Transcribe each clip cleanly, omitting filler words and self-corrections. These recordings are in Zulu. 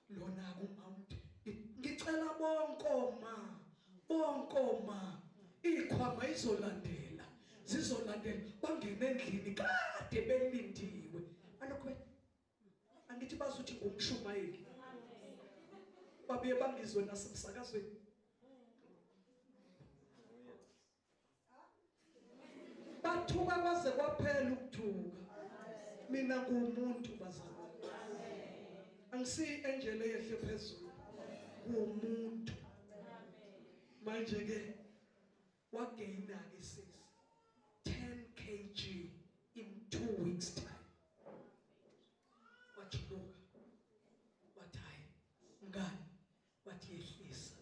Lona kumount ngicela bonke oma ikhwama izolandela, zizolandela bangena endlini kade belindiwe. Alokho angithi bazuthi ngumshumayeli, babuye bangizwe nasemsakazweni. Bathuka kwaze kwaphela ukuthuka. Mina ngumuntu bazalwane, angisi angel eyehle phezulu, ngumuntu. Manje ke wagaina ke sisi 10 kg in 2 weeks time. Wajuluka wathi hayi mngani, wathi yehlisa,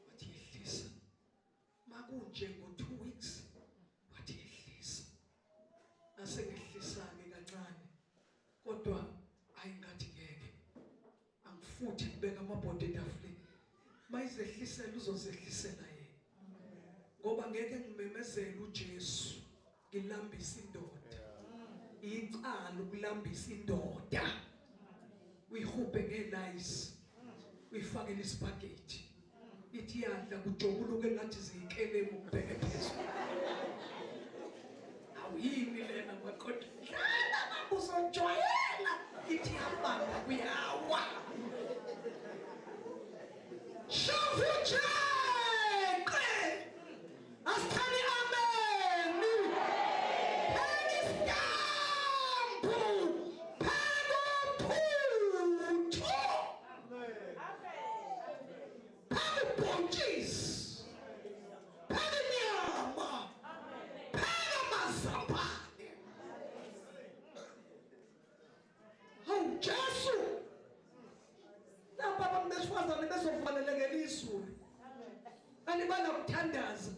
wathi yehlisa makunje ngo 2 weeks, wathi yehlisa. Asengehlisa ke kancane, kodwa ayingathi ngeke angifuthi kubeka amabhodi etafuleni. Mayizehlisela uzozehlisela yena, ngoba ngeke ngimemezele uJesu ngilambisa indoda. Icala ukulambisa indoda, uyihubhe ngelayisi, uyifakele ispaghetti, ithi yadla kujobuluke ngathi ziyikelemu kubheke phezulu. Awuyini lena makoti, dlala uzojwayela, ithi hamba kuyawa. Shavujeqe asithani amen. Phekistambu phekuphuthu phekubhontshisi phekenyama phekamazambane. Hawu Jesu, lapha abantu besifazane bezofanelekela izulu, alibala kuthandaza.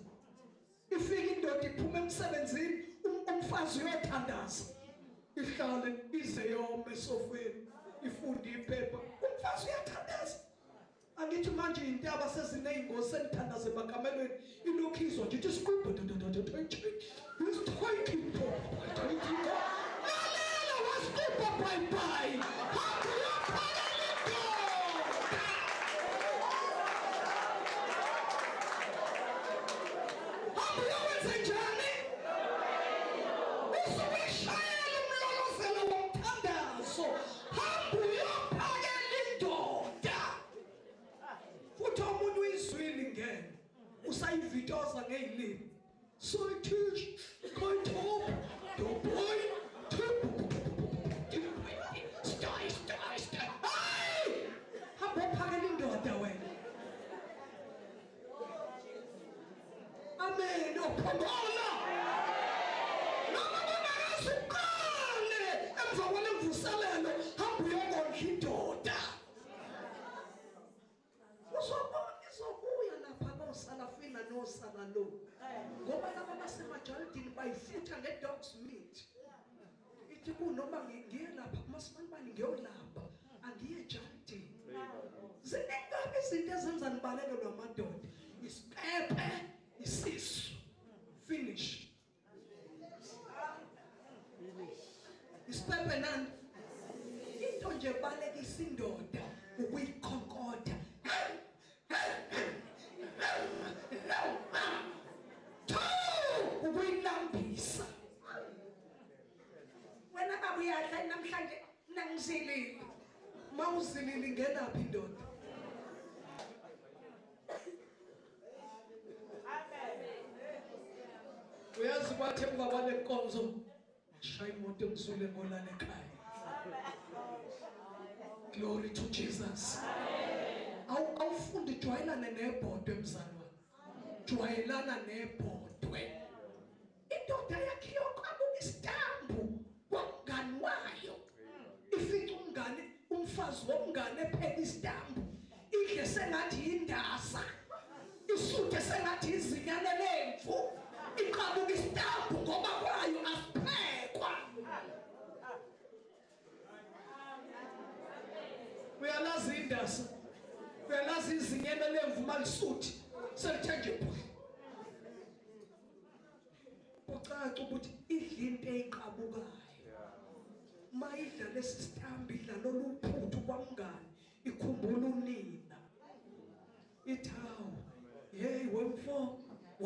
Ifika indoda iphuma emsebenzini, umfazi uyothandaza, ihlale ize yome esofeni, ifunde iphepha, umfazi uyathandaza. Angithi manje intaba sezineyingozi, senithandaze emakamelweni, ilokhu izwa nje ithi siqubhe lalela wasiqubha bye bye. Hamba uyophakela indoda. Hamba uyokwenza njani? Usukuyishayela umlolozelo womthandazo. Hamba uyophakela indoda. Futhi omunye uyizwile ingene, usayivitoza ngeyilimi. Soyithish, koyitop, doboy, stay stay stay. Hayi! Hamba uphakela indoda wena. Amen. Ophongola. Noma bangakaze uqale emva kwalemvuselelo, hamba uyokondla indoda. Uzobona izobuya lapha kosalafina nosala lo, ngoba laba basemajalidini bayifutha nge-dog's meat. Ithi kunoma ngiye lapha kumasibanibani ngiyolamba, angiye ejalidini. Ziningi izinto ezenza nibalekelwe amadoda. Isipepe, isisu, finish. Isipepe nani? Into nje balekisa indoda ukuyikhonkotha. Ukuyilambisa. Wena baba uyadla namhlanje, mina ngizilile. Mawuzilile ingenaphi indoda? Amen. Uyazi kwathi emva kwale nkonzo ngishaya imoto ngizule ngolala ekhaya. Glory to Jesus. Awufundi jwayelane nebhodwe mzalwane, jwayelana nebhodwe. Indoda yakhe yoqhamuka isitambu kwamngani wayo, ifica umngane, umfazi womngane epheka isitambu, idle sengathi indasa, isuthe sengathi izinyane lemvu, iqhamuka isitambu ngoba kwayo asiphekwa. Uyalazi indasa, uyalazi izinyane lemvu malisuthi selithe nje bhu. Kucaca ukuthi idla into eyiqabukayo. Mayidla lesi sitambu, idla lolu phuthu kwamngani,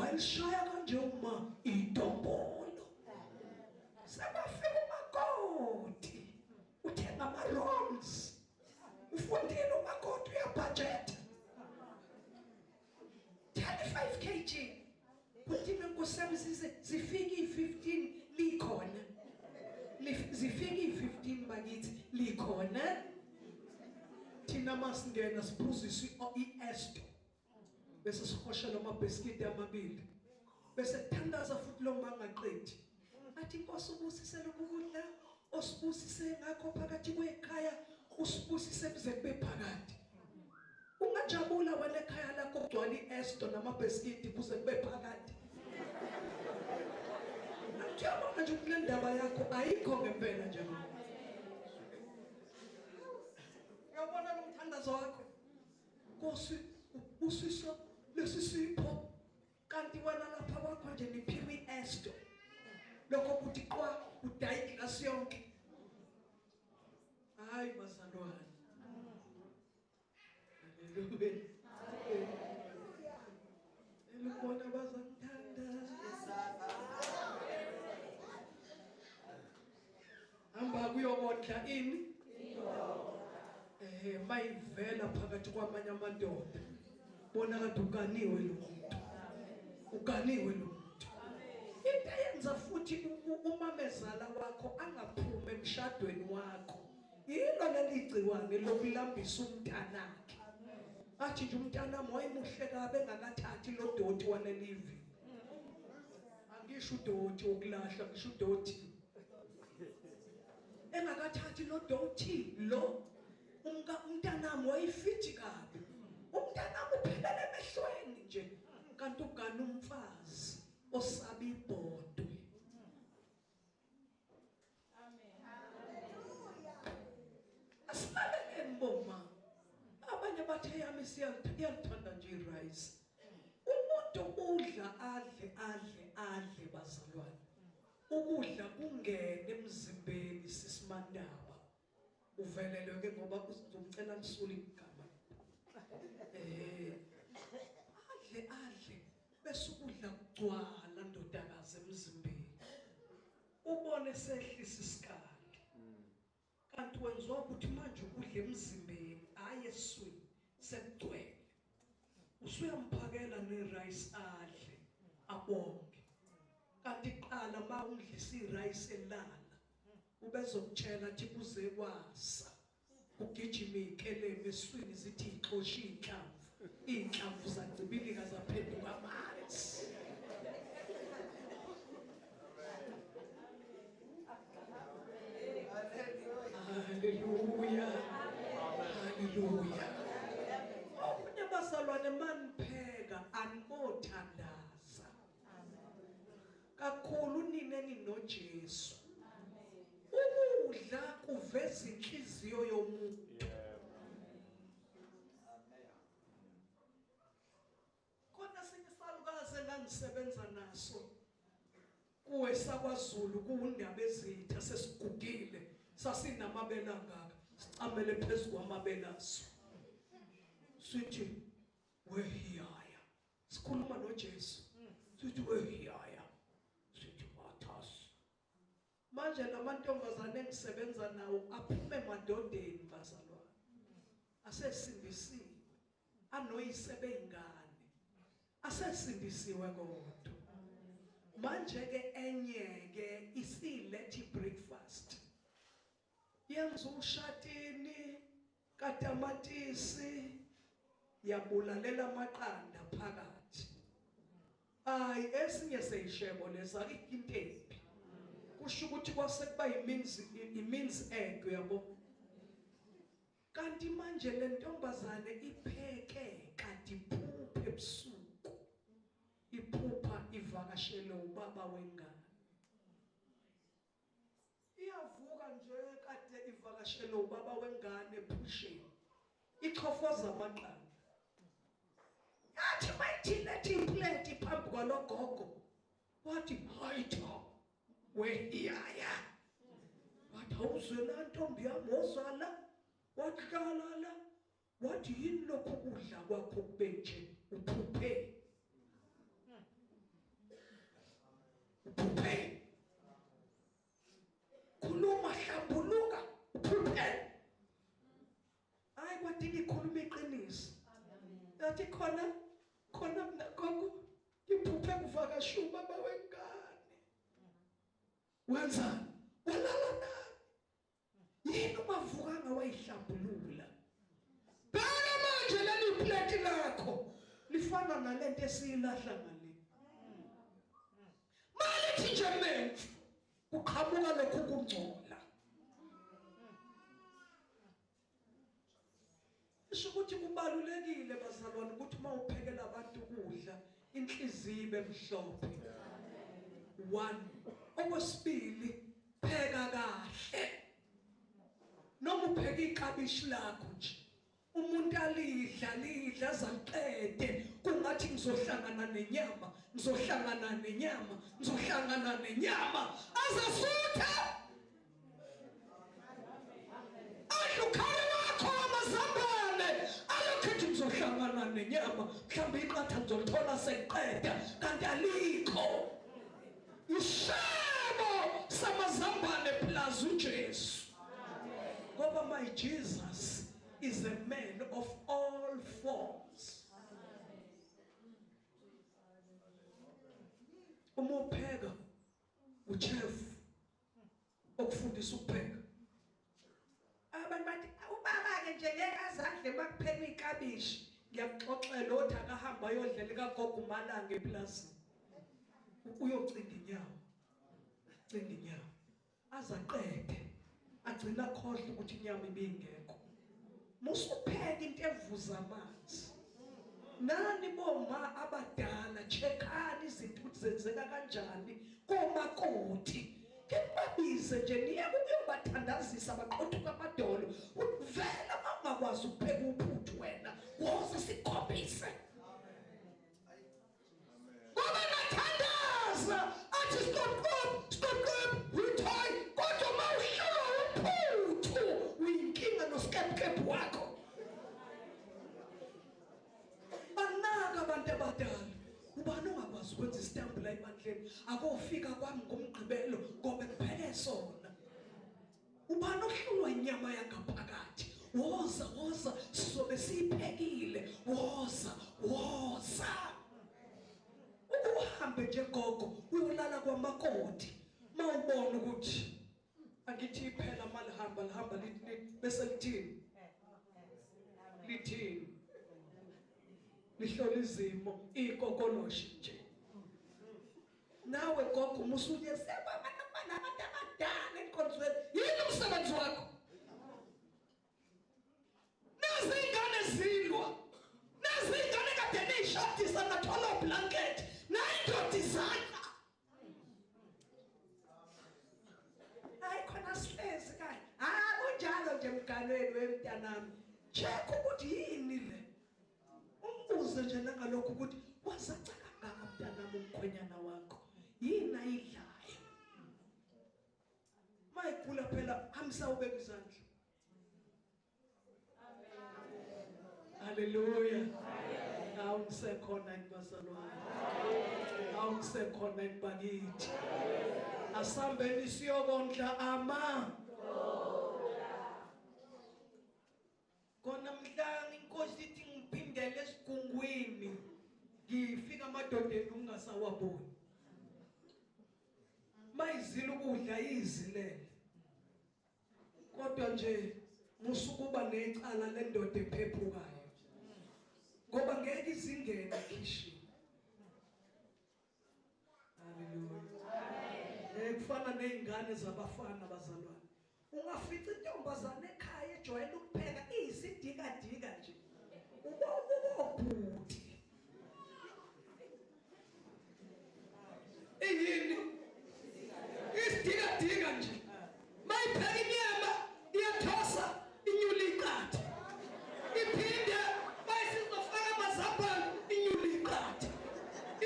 Wayelishaya kanje uma idombolo. Sebafika umakoti. Uthenga ama-rolls. Ufundile umakoti uyabhajetha. 35 kg. Kuthi Nkosi yami zifike i-15 likhona. Zifike i-15 bakithi likhona. Thina masingena siphuziswe i-esto. Bese sihoshela amabhiskidi amabili. Bese thandaza futhi lo mangaqedi. Athi Nkosi ubusise lokhu kudla osibusise ngakho phakathi kwekhaya, usibusise kuze kube phakade. Ungajabula wena ekhaya lakho kugcwala i-esto namabhiskidi kuze kube phakade. Ngiyabona nje ukuthi le ndaba yakho ayikho ngempela nje. Uyabona lo mthandazo wakho. Nkosi ubusisa lesi sipho. Kanti wena lapha kwakho nje niphiwe i-esto. Lokho kuthi qwa udayi iglasi yonke. Hayi bazalwane. Haleluya. Elubona bazangithanda. Hamba kuyobondla ini? Mayivela phakathi kwamanye amadoda. Bona kade uganiwe lo muntu. Uganiwe lo muntu. Into eyenza futhi umamezala wakho angaphumi emshadweni wakho. Yilo leli gciwane lokulambisa umntanakhe. Athi nje umntanami wayemuhle kabi engakathathi lo doti walelivi. Angisho udoti wokulahla, ngisho udoti. Engakathathi lo doti lo umntanami wayefithi kabi. Umntanami uphelele emehlweni nje. Kanti ugana umfazi osaba ibhodwe. Asibalekeni boma. Abanye bathe yami siyalithanda nje i-rice. Umuntu udla adle adle adle bazalwane. Ukudla kungene emzimbeni sisimandaba. Uvelelwe ke ngoba uzomcela lisule igama. Adle adle bese ukudla kugcwala ndodakazi emzimbeni. Ubone sehlisa isikali. Kanti wenziwa ukuthi manje ukudla emzimbeni aye eswini sekugcwele. Usuyamphakela ne-rice adle abonge. Kanti qala mawumdlisa i-rice elala ubezokutshela athi kuze kwasa kugijima ikeleme eswini zithi ixosha inhlamvu. Inhlamvu zancibilika zaphenduka amanzi. Haleluya. Haleluya. Okunye bazalwane manipheka anibothandaza. Kakhulu nina ninoJesu. Ukudla kuveza inhliziyo yomuntu. Khona sinye isalukazi engangisebenza naso kuwe sakwaZulu kuwundaba ezitha sesigugile sasinamabele angaka sicamele phezu kwamabele aso. Sithi wehiyaya. Sikhuluma noJesu. Sithi wehiyaya. Sithi wathas. Manje lamantombazane engisebenza nawo aphume emadodeni bazalwane. Asesindisiwe. Anoyise beyingane. Asesindisiwe kodwa. Manje ke enye ke isilethe breakfast. Yenza ushatini katamatisi yabulalela amaqanda phakathi. Hayi esinye seyishebo lesa into embi. Kusho ukuthi kwase kuba imeans egg uyabo. Kanti manje le ntombazane ipheke kanti iphuphe ebusuku. Iphupha ivakashele ubaba wengane. Iyavuka nje kade ivakashele ubaba wengane ephusheni. Ichofoza amaqanda. Yathi mayithi lethi iplate phambi kwalogogo. Wathi hayi cha. Wehiyaya. Wathi awuzwe la ntombi yami wozala. Wahlala la. Wathi yini lokhu kudla kwakho kube nje uphuphe. Kwadinga ikhuluma iqiniso. Yathi khona khona mina gogo ngiphuphe kuvakasha ubaba wengane. Wenzani? Walala nami. Yini ungavukanga wayihlambulula? Bheka manje leli plate lakho lifana nalento esiyilahla ngale. Malithi nje memfu kuqhamuka lokhu kungcola. Isho ukuthi kubalulekile bazalwane ukuthi mawuphekela abantu ukudla inhliziyo ibe mhlophe. 1 okwesibili pheka kahle. Noma upheka ikabishi lakho nje umuntu alidla lidla azaliqede kungathi ngizohlangana nenyama, ngizohlangana nenyama, ngizohlangana nenyama, azasutha adlukhale wakho amazambane alokhethi ngizohlangana nenyama, mhlawumbe iqatha ngizolithola sengiqeda kanti alikho. Ishebo samazambane plus uJesu. Ngoba my Jesus is a man of all forms. Uma upheka uchef okufundisa ukupheka. Abantu bathi ubaba ke nje ngeke azadle makuphekwa ikabishi. Ngiyakuxoxela othi akahamba ayodlela kagogo uMalanga eplazini. Uyocinga inyawo. Cinga inyawo. Azaqede. Agcina khohle ukuthi inyama ibingekho. Musupheka into evuza amanzi. Nani boma abadala checkani izinto ukuthi zenzeka kanjani komakoti. Ke babize nje niye ukuyobathandazisa baqothuka amadolo. Vele mawungakwazi ukupheka uphuthu wena, woze sikhombise. Ngoba nathandaza athi stop stop retire kodwa mawuhlula uphuthu uyinkinga noskepkep wakho. Banaka abantu abadala. Ubani ongakwazi ukwenza isitambu la ebandleni akofika kwami ngomgqibelo ngoba kuphele sona. Ubani ohlulwa inyama yangaphakathi? Woza woza sizobe siyiphekile. Woza woza. Ukuhambe nje gogo uyolala kwamakoti mawubona ukuthi angithi iphela malihamba lihamba lithi bese lithini lithini lihlola izimo ikokoloshi nje. Nawe gogo musuye seba abantu abadala enkonzweni yini umsebenzi wakho? Nazi ingane zilwa, nazi ingane kade niyishadisa ngathola blanket nayindoda izandla. Hayi khona sihlezi kanye. Ah kunjalo nje mganweni wemntanami. Check ukuthi yini le. Umbuze nje nangalokho ukuthi wazaca kangaka mntanami umkhwenyana wakho. Yini ayidlayo? Mayigula phela hamisa ubeka izandla. Hallelujah. Awusekhona bazalwane. Awusekhona bakithi. Asambeni siyokondla ama. Kona mhlanga inkosi ithi ngiphindele esigungwini. Ngifika amadodeni ungasawaboni. Mayizila ukudla izilele. Kodwa nje musukuba necala lendoda ephephukayo. Ngoba ngeke izingene ekhishini. Hallelujah. Amen. Kufana nezingane zabafana bazalwane. Ungafica intombazane ekhaya ejwayele ukupheka iyisidika dika nje. Ubobhuti. Iyini? Isidika dika nje. Mayipheka inyama iyathosa inyula iqatha. Iphinde mayisizofaka amazambane inyula iqatha.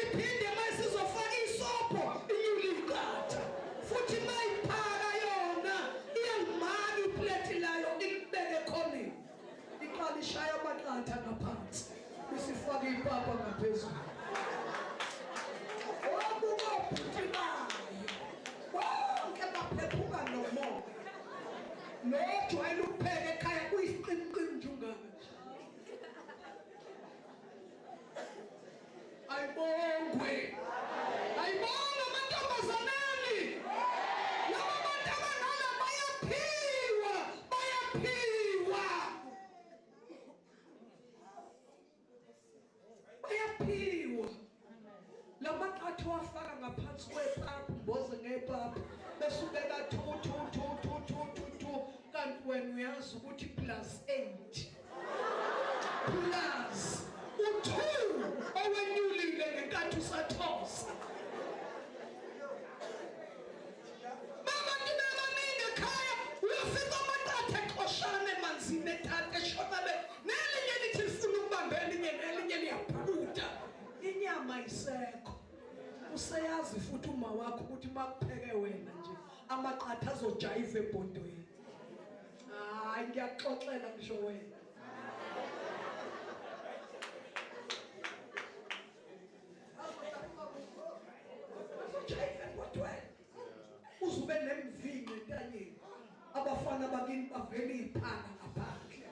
Iphinde mayisizofaka isobho inyula iqatha. Futhi mayiphaka yona iyalimaka iplate layo ilibeke ekhoneni. Iqala ishaya amaqatha ngaphansi. Isifaka ipapa ngaphezulu. Obubobhuti bayo. Bonke baphephuka nomoya. Nojwayele ukupheka ekhaya kuyisiqiniqini nje ungaka. futhi uma wakho ukuthi makupheke wena nje amaqatha azojayiva ebhodweni. Hayi ngiyaxoxela ngisho wena. Azojayiva ebhodweni. Uzube nemvini entanyeni. Abafana bakini bavela iphanga ngaphandle.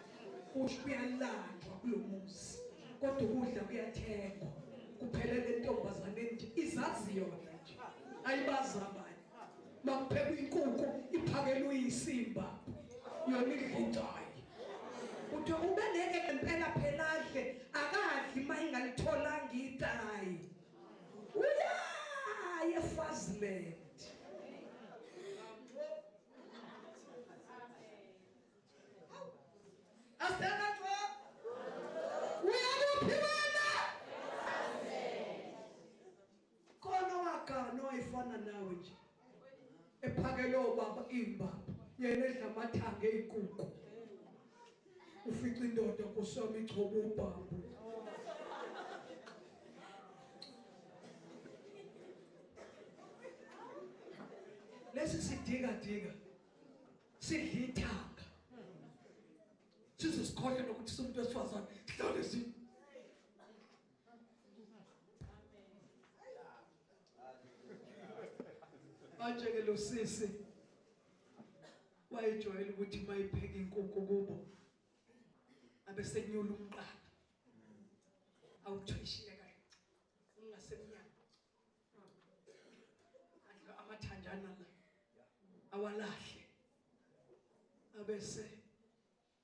Usho kuyalanjwa kulomuzi. Kodwa ukudla kuyathengwa. Kuphelele intombazane nje izazi yona nje. Ayibazi abanye. Makuphekwa inkukhu iphakelwe isimba. Yona idla itayi. Uthi ube ngeke ngempela pheladle akadli mayingalitholanga itayi. Uyaye Swaziland. Khona wagana owayefana nawe nje. Ephakele obaba imbaba yena edla amathanga ezinkukhu. Ufica indoda kusoma ichobo ubhambu. Lesi sidika dika sidla ithanga. Sizosikhohlwa nokuthi somuntu wesifazane hlale si. Manje ke lo sisi wayejwayele ukuthi mayipheka inkukhu kubo abesenyula umqala awuthwishile kahle ungasemnyango adla amathanjana la awalahle abese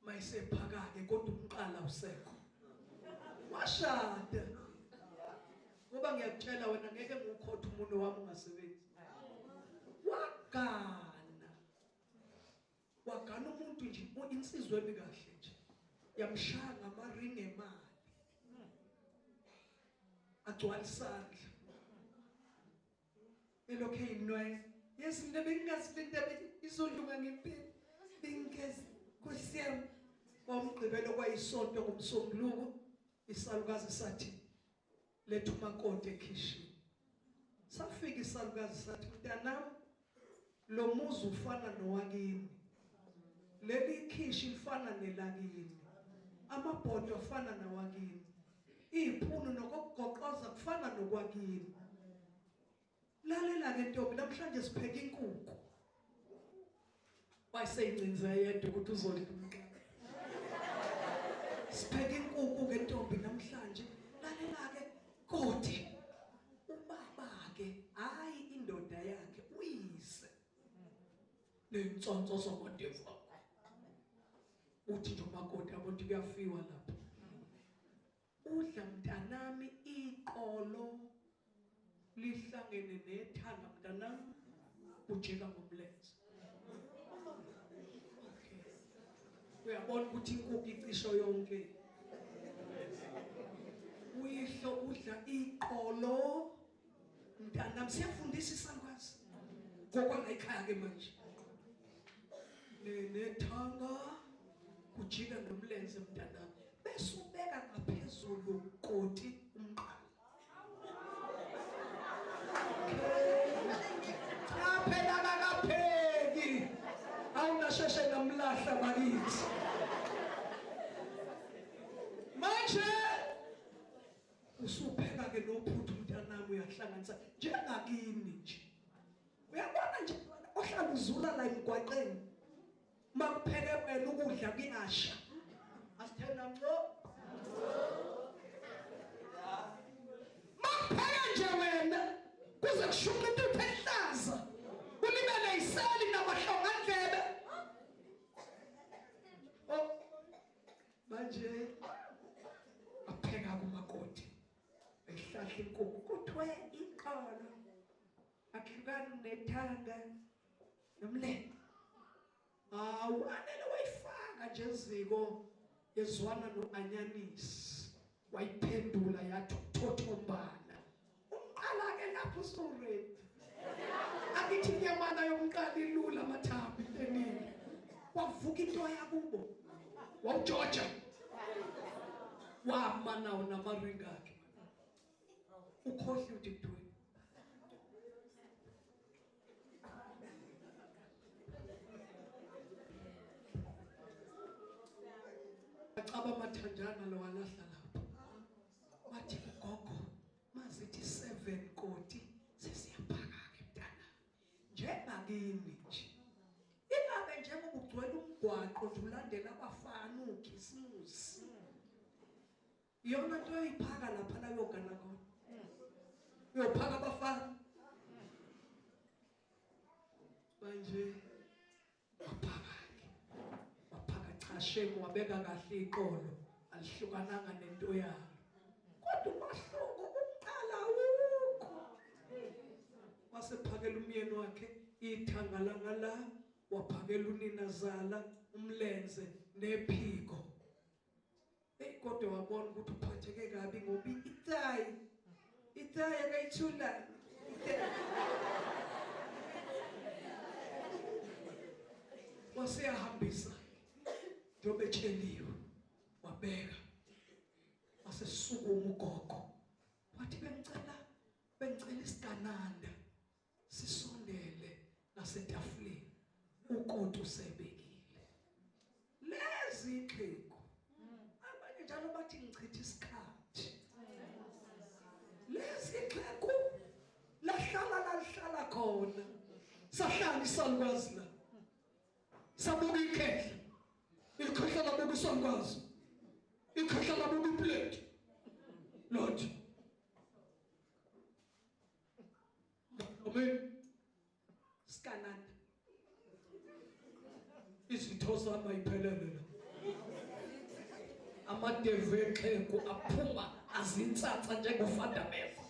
mayisephakake kodwa umqala usekho. Washada ngoba ngiyakutshela wena ngeke ngiwukhothe umuntu wami ungasebenzi. Wagana wagana umuntu nje insizwe emi kahle nje yamshaya ngamaringi emali agcwala isandla elokhu eyinwele. Yes mina bengingasilinde izolunga ngempela bengingezi Nkosi yami. Wamgqibelo kwayisonto ngomsombuluko isalukazi sathi letha umakoti ekhishini. Safika isalukazi sathi mntanami lo muzi ufana nowakini, leli khishi lifana nelakini, amabhodo afana nawakini, iziphunu nokugoqoza kufana nokwakini. Lalela ke ntombi namhlanje sipheka inkukhu. Wayeseyincinze yedwa ukuthi uzodla umqala. Sipheka inkukhu ke ntombi namhlanje. Lalela ke koti ubaba ke hayi indoda yakhe uyise nentsonso somadevu. Uthi nje umakoti abantu kuyafiwa lapha. Udla mntanami iqolo lihlangene nethanga mntanami ujika ngomlenze. Uyabona ukuthi inkukhu icisho yonke. Uyihlo udla iqolo mntanami. Siyafundisa isalukazi ngokwala ekhaya ke manje. Nethanga kujika nomlenze mntanami bese ubeka ngaphezulu koti umqala. Cha phela akapheki awunasheshe namlahla bakithi. Manje usupheka ke nophuthu mntanami uyahlanganisa njengakini nje. Uyabona nje ohlala uzula la emgwaqeni makupheke wena ukudla kuyasha. Asithena nco makupheke nje wena kuze kushunqe intuthu ehlaza ulimele isali namahlongandlebe. Oh manje apheka kumakoti ehlahla inkukhu kuthiwe iqolo ahlukani nethanga nomlenze. Awu anele wayifaka nje eziko yezwana noanyanisi wayiphendula yathi thothombana. Umqala ke lapho usuready. Akithi inyamana yomqala ilula amathambo into eningi. Wavuka into yakubo wawujoja wama nawo namaringi akhe. Ukhohle uthi kuthiwe Acaba amathanjana lo walahla lapho. Wathi ugogo mazithi 7 koti sesiyaphaka ke mntana. Njengakini nje. Ingabe njengoba ugcwele umgwaqo nje ulandela abafana ukhisimusi. Iyona nto oyiphaka lapha la yogana khona. Uyophaka abafana. Manje waphaka ke. Waphaka cha shame wabeka kahle iqolo alihlukananga nento yalo. Kodwa umahluko umqala awukho. Wasephakela umyeni wakhe ithanga langala, waphakela uninazala umlenze nephiko. Hey kodwa wabona ukuthi uphatheke kabi ngoba ithayi akayithula. Waseyahambisa njengoba etsheliwe wabeka. Wasesukuma ugogo wathi bengicela isigananda sisondele ngasetafuleni ukoti usebekile. Lezi ixhegu abanye njalo bathi ngichitha isikhathi. Lezi ixhegu lahlala lalihlala khona. Sahlala isalukwazi la. Sabuka ikhehla. Ikhehla labuka isalukwazi. Ikhehla labuka iplate. Lord. Amen. Sikananda. Izitho zami ayiphelele la. Amadevu exhegu aphuma azintsatsa njengofandameva.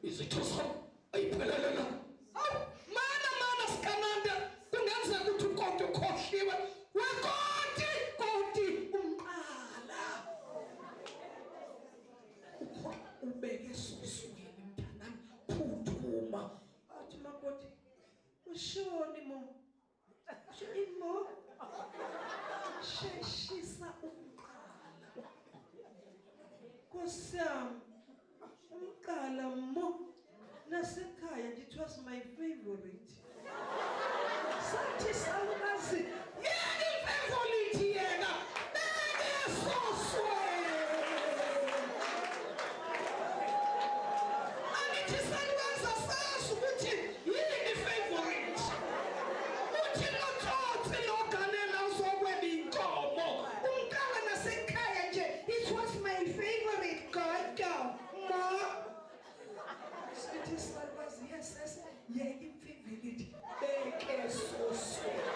Izitho zami ayiphelele la. Awu mana sikananda kungenzeka ukuthi ukoti ukhohliwe. Wekoti koti umqala. Ubeke sosweni mntanami phuthuma. Athi makoti ushoni mo. Usho imo. Sheshisa umqala. Nkosi yami umqala mo nasekhaya it was my favorite. Sathi salukazi yena ifavorite yena beke sosweni. Angithi salukazi asazi ukuthi yini favorite. Uthi lotsotsi loganela uzokweba inkomo. Umqala nasekhaya nje it was my favorite gogo mo. Sithi salukazi yes yes yeka imfavorite beke sosweni.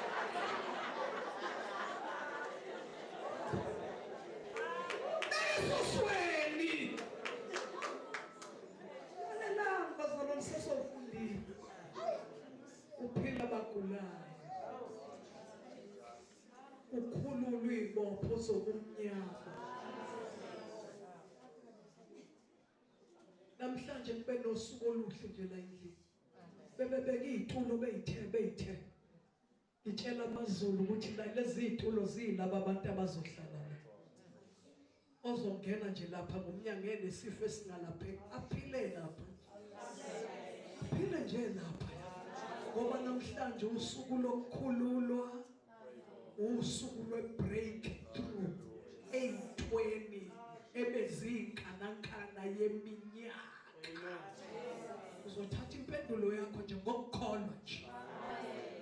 Sosweni. Lalelani bazalwane sesofundile. Uphila abagulayo. Ukhululwe izibopho zobumnyama. Namhlanje kube nosuku oluhle nje la endlini. Bebebeka izitulo beyithe. Ngitshela amaZulu ukuthi la lezi zitulo zilaba abantu abazohlala la. Ozongena nje lapha ngomnyango enesifo esingalapheki aphile lapha. Aphile nje lapha. Ngoba namhlanje usuku lokukhululwa, usuku lwe-breakthrough ey'ntweni ebeziyinkanankana yeminyaka. Uzothatha impendulo yakho nje ngokukholwa nje.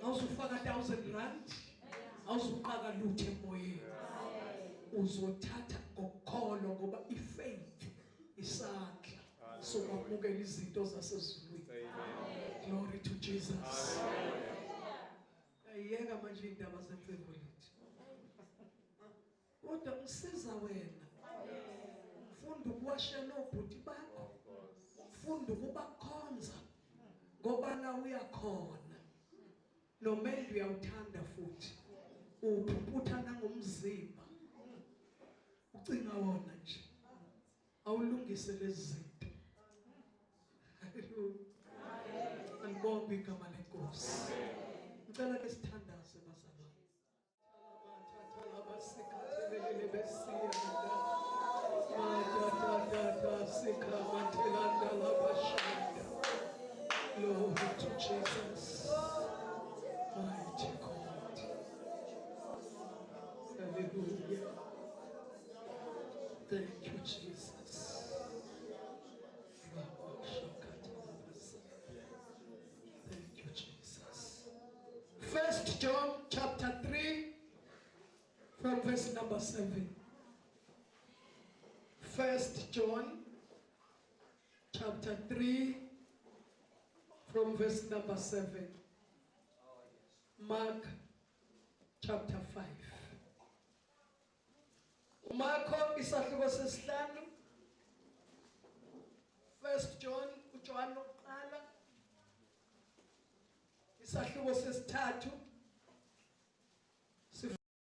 Awuzufaka 1000 rand, awuzuqaka lutho emoyeni. Uzothatha ngokukholwa ngoba ifaith isandla sokwamukela izinto zasezulwini. Glory to Jesus. Ayiyeka manje indaba zemfavorite. Kodwa ngisiza wena. Funda ukuwashela obhuti bakho. Funda ukubakhonza ngoba la uyakhona. Nomendo uyawuthanda futhi. Uphuphutha nangomzimba. Ucinga wona nje. Awulungise lezi zinto. Hallelujah. Alibongwe igama lenkosi. Ngicela ke sithandaze bazalwane. Glory to Jesus. Mighty God. Hallelujah. From verse number 7. First John chapter 3 from verse number 7. Mark chapter 5. uMarko isahluko sesihlanu. First John, uJohn wokuqala, isahluko sesithathu.